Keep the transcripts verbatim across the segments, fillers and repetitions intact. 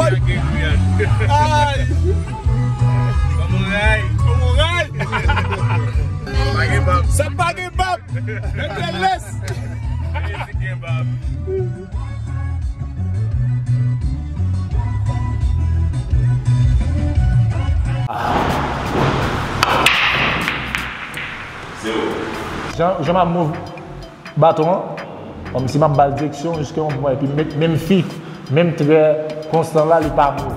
Ay! Kòman w ray? Kòman w ray? Pa gen bab. Sa pa gen bab! Mete lès! Mete gen bab. Jan, jan m ap mouv baton an, kòmsi m ap ba l direksyon jiska yon pwen, epi m met menm fit, menm trè konstan la, li pa mou.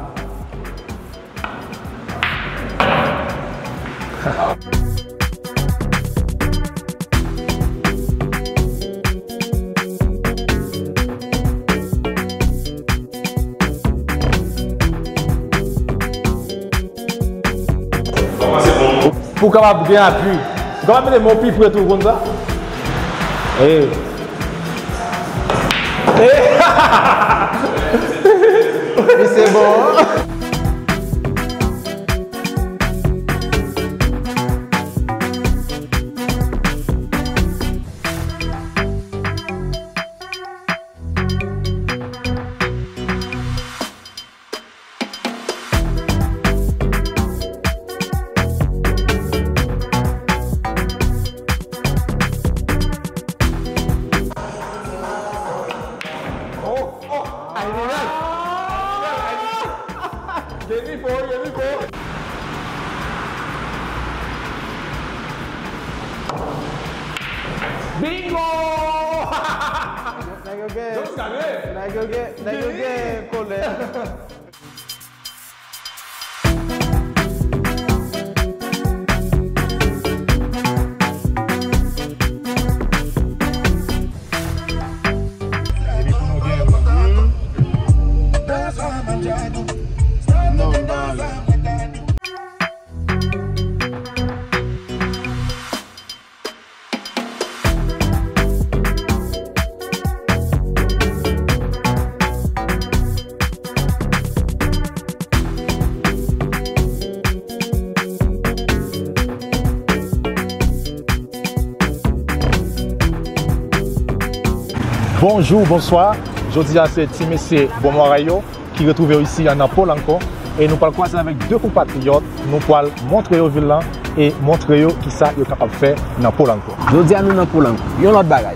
Pou w kapab gen apui. Ou kapab mete men w pi pre tou, ou konn sa? Ey. Ey. Misye bon. Oh, oh, ay, ay, ay. Ay, ay, ay. Gen nivo, gen nivo. Bingo! Nèg yo gen, nèg yo gen, nèg yo gen kolè. Bonjou, bonswa. Jodi a se ti mesye Bòmwaray yo ki retwouve yo isi a nan Polanco, e nou pral kwaze avèk de konpatriyòt, nou pral montre yo vil lan e montre yo kisa yo kapab fè nan Polanco. Jodi a nou nan Polanco, yon lòt bagay.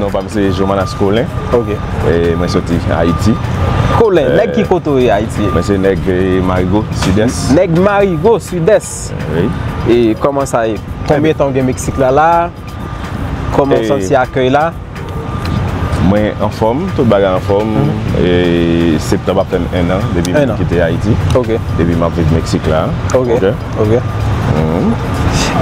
Non pa m se Jomanas Colin. Ok. E mwen soti Ayiti. Colin, nèg ki kote w ye Ayiti? Mwen se nèg, e, Marigo, Sidès. Nèg Marigo, Sidès. Wi. E kòman sa ye? Konbyen tan w gen Meksik la la? Kòman w santi akèy la? Mwen anfòm, tout bagay anfòm. E septanm ap fè m en an depi m kite Ayiti. Ok. Depi m ap viv Meksik la. Ok. Ok.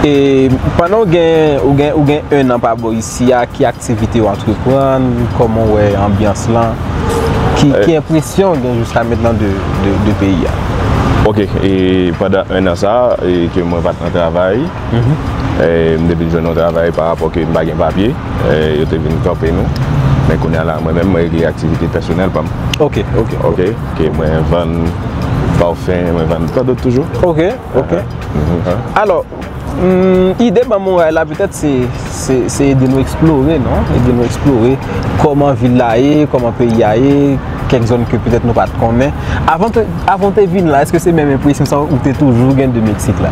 E pandan w gen, ou gen, ou gen en an pa bò isi a, ki aktivite w antreprann, kòman w wè anbyans lan, ki, ki enpresyon w gen jiska mentnan de, de, de peyi a? Ok, e pandan en an sa, e ke mwen pa t nan travay, e m te vin jwenn yon travay pa rapò ke m pa gen papye, e yo te vin kanpe nou. Men kounye a la, mwen menm, mwen regle aktivite pèsonèl pa m. Ok, ok. Ok, ke mwen vann pafen, mwen vann tandot toujou. Ok, ok. Alò, hmm, ide Bòmwaray la, petèt se, se, se ede nou eksplore, non? Ede nou eksplore kòman vil la ye, kòman peyi a ye, kèk zòn ke petèt nou pa t konnen. Avan te, avan w te vin la, èske se menm enpresyon sa ou te toujou gen de Meksik la?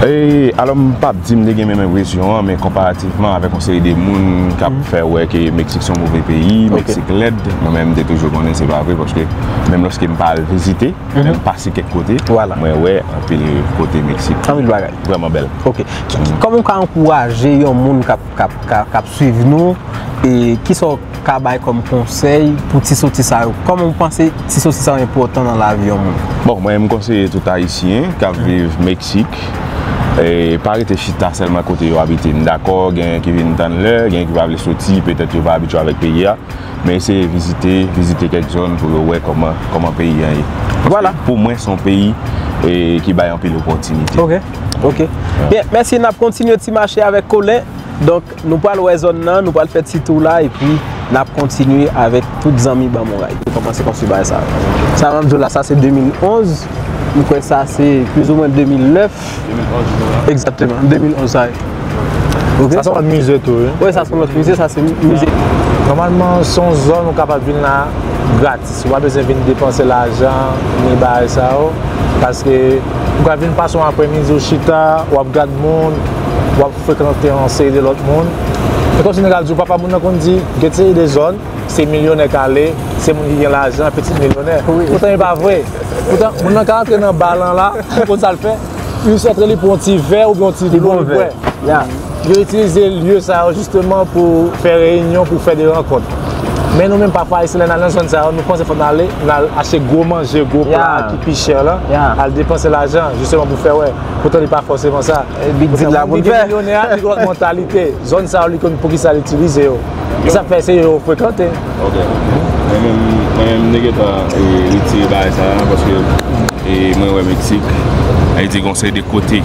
E, alò, m p ap di m te gen menm enpresyon an, men konparativman avèk yon seri de moun k ap fè wè ke Meksik se yon move peyi, Meksik lèd, mwen menm, m te toujou konnen se pa vre, paske menm lòske m pa al vizite, men m pase kèk kote, mwen wè anpil kote Meksik. Anpil bagay. Vrèman bèl. Ok. Ki, ki, kòman w ka ankouraje yon moun k ap, k ap, k ap, k ap swiv nou, e kisa w ka bay kòm konsèy pou ti soti sa yo? Kòman w panse ti soti sa yo enpòtan nan lavi yon moun? Bon, mwen, m konseye tout Ayisyen k ap viv Meksik, e pa rete chita sèlman kote yo abite. M dakò, gen ki vin tann lè, gen ki pa vle soti, petèt yo pa abitye avèk peyi a. Men eseye vizite, vizite kèk zòn pou yo wè kòman, kòman peyi an ye. Paske pou mwen, se yon peyi, e, ki bay anpil opòtinite. Ok, ok. Byen, mèsi, n ap kontinye ti mache avèk Colin. Donk, nou pral wè zòn nan, nou pral fè ti tou la, epi n ap kontinye avèk tout zanmi Bòmwaray. Nou kòmanse konstwi bagay sa. Sa m ap di w la, sa se de mil onz. M kwè sa se plizoumwen de mil nèf. Egzakteman, de mil onz sa ye. Ok? Sa se yon lòt mize tou, wi. Wi, sa se yon lòt mize, sa se mize. Nòmalman, se yon zòn ou kapab vin la gratis. Ou pa bezwen vin depanse lajan, ni bagay sa yo. Paske ou ka vin pase yon aprèmidi, ou chita, w ap gad moun, w ap frekante yon seri de lòt moun. E kòmsi nèg la di w, papa moun nan konn di, gen seri de zòn, se milyonè k ale, se moun ki gen lajan, pitit milyonè. Poutan, e pa vre. Poutan, moun nan ka antre nan ba lan la, ou konn sa l fè? Li sot li pou yon ti vè oubyen yon ti dlo li bwè. Yo itilize lye sa yo jisteman pou fè reyinyon, pou fè de rankont. Men nou menm, pafwa, Ayisyen, lè n al nan zòn sa yo, nou panse fòk n ale, n al achte gwo manje, gwo pla ki pi chè la, al depanse lajan, jisteman pou fè wè. Poutan, li pa fòseman sa. Big deal la pou n fè. Li gen milyonè a, li gen lòt mantalite. Zòn sa yo, li konn poukisa l itilize yo. E sa fè se yo frekante. Ok. Mwen menm, mwen menm, m te gentan, e, retire bagay sa a, paske, e, mwen wè Meksik, Ayiti gen yon seri de kote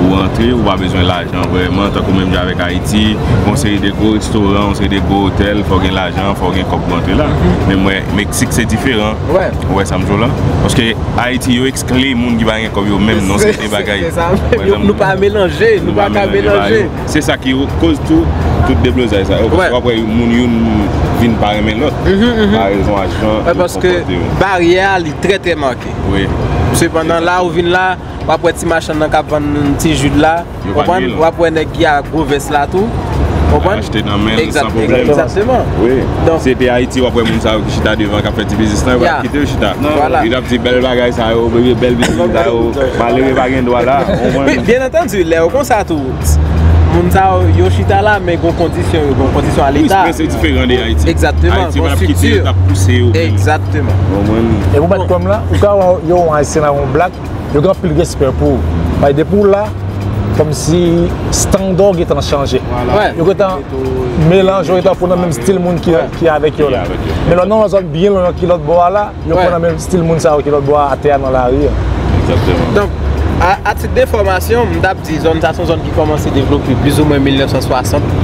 ou rantre, ou pa bezwen lajan vrèman, tankou menm jan avèk Ayiti, gen yon seri de gwo restoran, yon seri de gwo otèl, fò w gen lajan, fò w gen kòb pou w rantre la. Men mwen, Meksik se diferan. Ou wè sa m di w la? Paske Ayiti, yo ekskli moun ki pa gen kòb yo menm nan yon seri de bagay. Se sa menm. Nou pa melanje, nou pa ka melanje. Se sa ki koz tou, tout deblozay sa yo. Paske w ap wè moun youn vin pa renmen lòt. Pa rezon a jan yo konpòte yo. Paske baryè a, li trè, trè make. Wi. Sepandan, la ou vin la, w ap wè ti machann nan k ap vann ti ji la. Yo pa konprann? L. W ap wè nèg ki a gwo vès la tou. Konprann? Achte nan men l san pwoblèm. Egzakteman. Wi. Si se te Ayiti, w ap wè moun sa yo ki chita devan k ap fè ti biznis lan, yo pa t kite yo chita. Vwala. Yo t ap di bèl bagay sa yo, bèl biznis sa yo, malere pa gen dwa la. Konprann? Byen antandi, lè yo konsa tou, moun sa yo, yo chita la, men gon kondisyon, yo gon kondisyon a Leta. Wi, men se diferan de Ayiti. Egzakteman. Ayiti, yo p ap kite yo, t ap pouse yo vini. Egzakteman. Konprann? E pou bat kòm la, ou ka wè yo, yon Ayisyen la, yon blak, yo gen anpil respè pou ou. Paske depi w la, kòmsi estanda w gentan chanje. Vwala. Yo gentan melanje, yo gentan fou nan menm estil moun ki, ki avèk yo la. Men lè w nan yon zòn byen lwen ki lòt bò a la, yo pran nan menm estil moun sa yo ki lòt bò a atè a nan lari a. Egzakteman. Donk, a, a tit de enfòmasyon, m t ap di zòn sa se yon zòn ki kòmanse devlope plizoumwen mil nèf san swasant,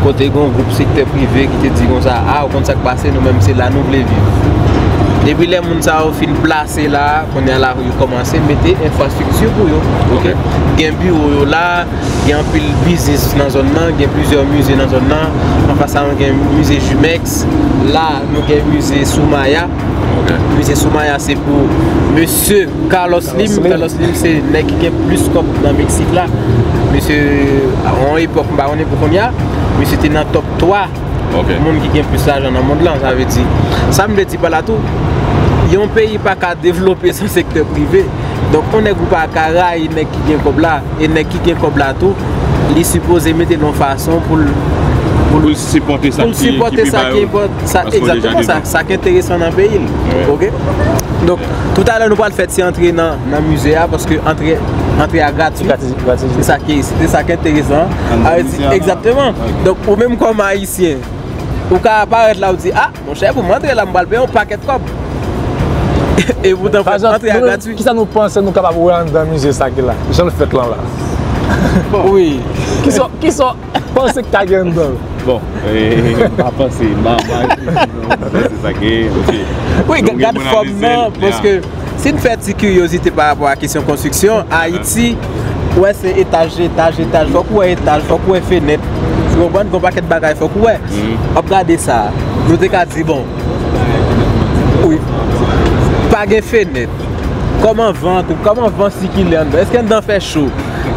kote gen yon gwoup sektè prive ki te di konsa, a, ou konn sa k pase, nou menm se la nou vle viv. Epi lè moun sa yo fin plase la, kounye a la, yo kòmanse mete enfrastrikti pou yo. Ok? Gen biwo yo la, gen anpil biznis nan zòn nan, gen plizyè mize nan zòn nan. Anfas sa, nou gen mize Jumex. La, nou gen mize Soumaya. Ok. Mize Soumaya, se pou mesye Carlos Slim. Carlos Slim se nèg ki gen plis kòb nan Meksik la. Misye, a yon epòk, m pa konnen pou kounye a, misye te nan top twa moun ki gen plis lajan nan mond lan, sa vle di. Sa m vle di pa la tou, yon peyi pa ka devlope san sektè prive. Donk, yon nèg ou pa ka rayi nèg ki gen kòb la, e nèg ki gen kòb la tou, li sipoze mete l yon fason pou l, pou l sipòte sa ki, ki pi ba yo. Egzakteman, sa, sa ki enteresan nan peyi l. Ok? Donk, toutalè nou pral fè ti antre nan, nan mize a, paske antre, antre a gratui. Se sa ki, se sa ki enteresan. Egzakteman. Donk, ou menm kòm Ayisyen, ou ka parèt la, ou di, a, monchè, pou m antre la, m pral peye yon pakèt kòb. E poutan, antre a gratui. Kisa nou panse nou kapab wè anndan mize sa ki la? Jan l fèt lan la. Wi. Kisa, kisa w panse k ka gen anndan l? Bon, e, m pa panse, m pa, m pa reflechi, non, m panse sa gen, ok. Wi, gad fòm nan, paske si n fè ti kiryozite pa rapò a kesyon konstriksyon, Ayiti, ou wè se etaj, etaj, etaj, fòk ou wè etaj, fòk ou wè fenèt. Ou konprann? Gon pakèt bagay fòk ou wè. W ap gade sa, nou te ka di, bon, wi, pa gen fenèt. Kòman van, kòman van sikile anndan? Èske anndan fè cho?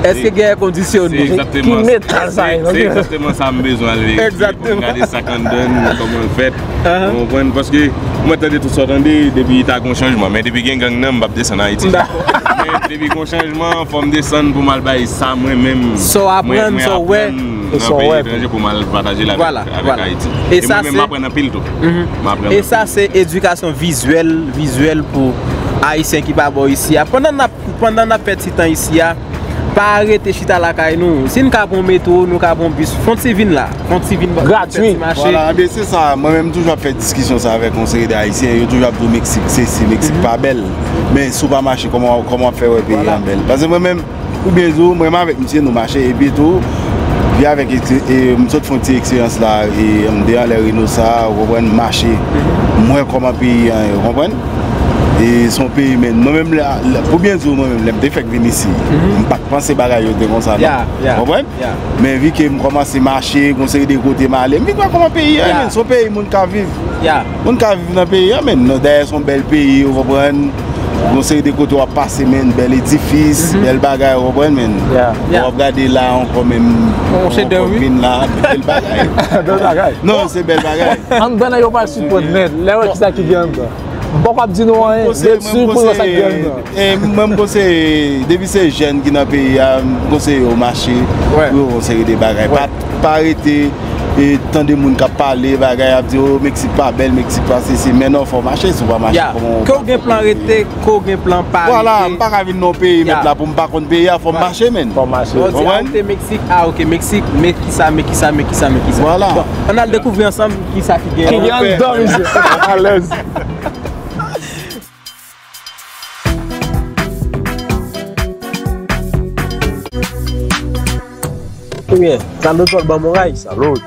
Èske gen èkondisyone? Ki metal sa ye? Se egzakteman sa m bezwen al verifye pou m gade sa k anndan, kòman l fèt. Ou konprann? Paske mwen tande tout sa w tande, depi ta gon chanjman. Men depi gen gang nan, m p ap desann Ayiti. Men depi gon chanjman, fò m desann pou m al bay sa mwen menm. Sa w aprann, sa w wè. Nan peyi etranje pou m al pataje l avèk, avèk Ayiti. E mwen menm, m aprann anpil tou. M aprann anpil. E sa se edikasyon vizyèl, vizyèl pou Ayisyen ki pa bò isi a. Pandan n ap, pandan n ap fè ti tan isi a, pa rete chita lakay nou. Si n ka pran metwo, nou ka pran bis, fon ti vin la. Fon ti vin ba, fè ti mache. Vwala, enben se sa. Mwen menm, m toujou ap fè diskisyon sa avèk yon seri de Ayisyen. Yo toujou ap di w Meksik sesi, Meksik pa bèl. Men si w pa mache, kòman, kòman w ap fè wè peyi a bèl? Paske mwen menm, pou byen di w, mwen menm avèk misye, nou mache, epi tou, vin avèk, e, m sot fè yon ti eksperyans la, e, m te anlè Reynosa, ou konprann, mache. M wè kòman peyi a ye, ou konprann? E se yon peyi, men mwen menm, la, la, pou byen di w, mwen menm, lè m te fèk vin isi, m pa t panse bagay yo te konsa, non. Ou konprann? Men vi ke m kòmanse mache, gon seri de kote m ale, m vin wè kòman peyi a ye, men se yon peyi moun ka viv. Moun ka viv nan peyi a, men. Dayè, se yon bèl peyi, ou konprann? Gon seri de kote w ap pase, men, bèl edifis, bèl bagay, ou konprann, men. W ap gade la ankò, men, yon chedè, wi. Vin la, bèl bagay. Bèl bagay. Non, se bèl bagay. Anndan nan yo pa sipòt nèt. Lè wè kisa ki gen anndan. M poko ap di nou anyen. Ret swiv pou nou wè sa k gen anndan. E mwen, m konseye, depi se jèn ki nan peyi a, m konseye yo mache, pou yo wè yon seri de bagay. Pa, pa rete e tande moun k ap pale bagay, ap di, "O, Meksik pa bèl, Meksik pa sesi." Men non, fò w mache, si w pa mache, kòman w... Ke w gen plan rete, ke w gen plan pa rete. Vwala, m pa ka vin nan yon peyi, mèt la, pou m pa konn peyi a, fò m mache, men. Fò w mache. Ou di, "A, ou te Meksik, a, oke, Meksik, men kisa, men kisa, men kisa, men kisa." Vwala. Bon, ann al dekouvri ansanm kisa ki gen. Ki gen anndan, mesye. Alèz. Ebyen, Carlito ap ban m yon ray, salòd.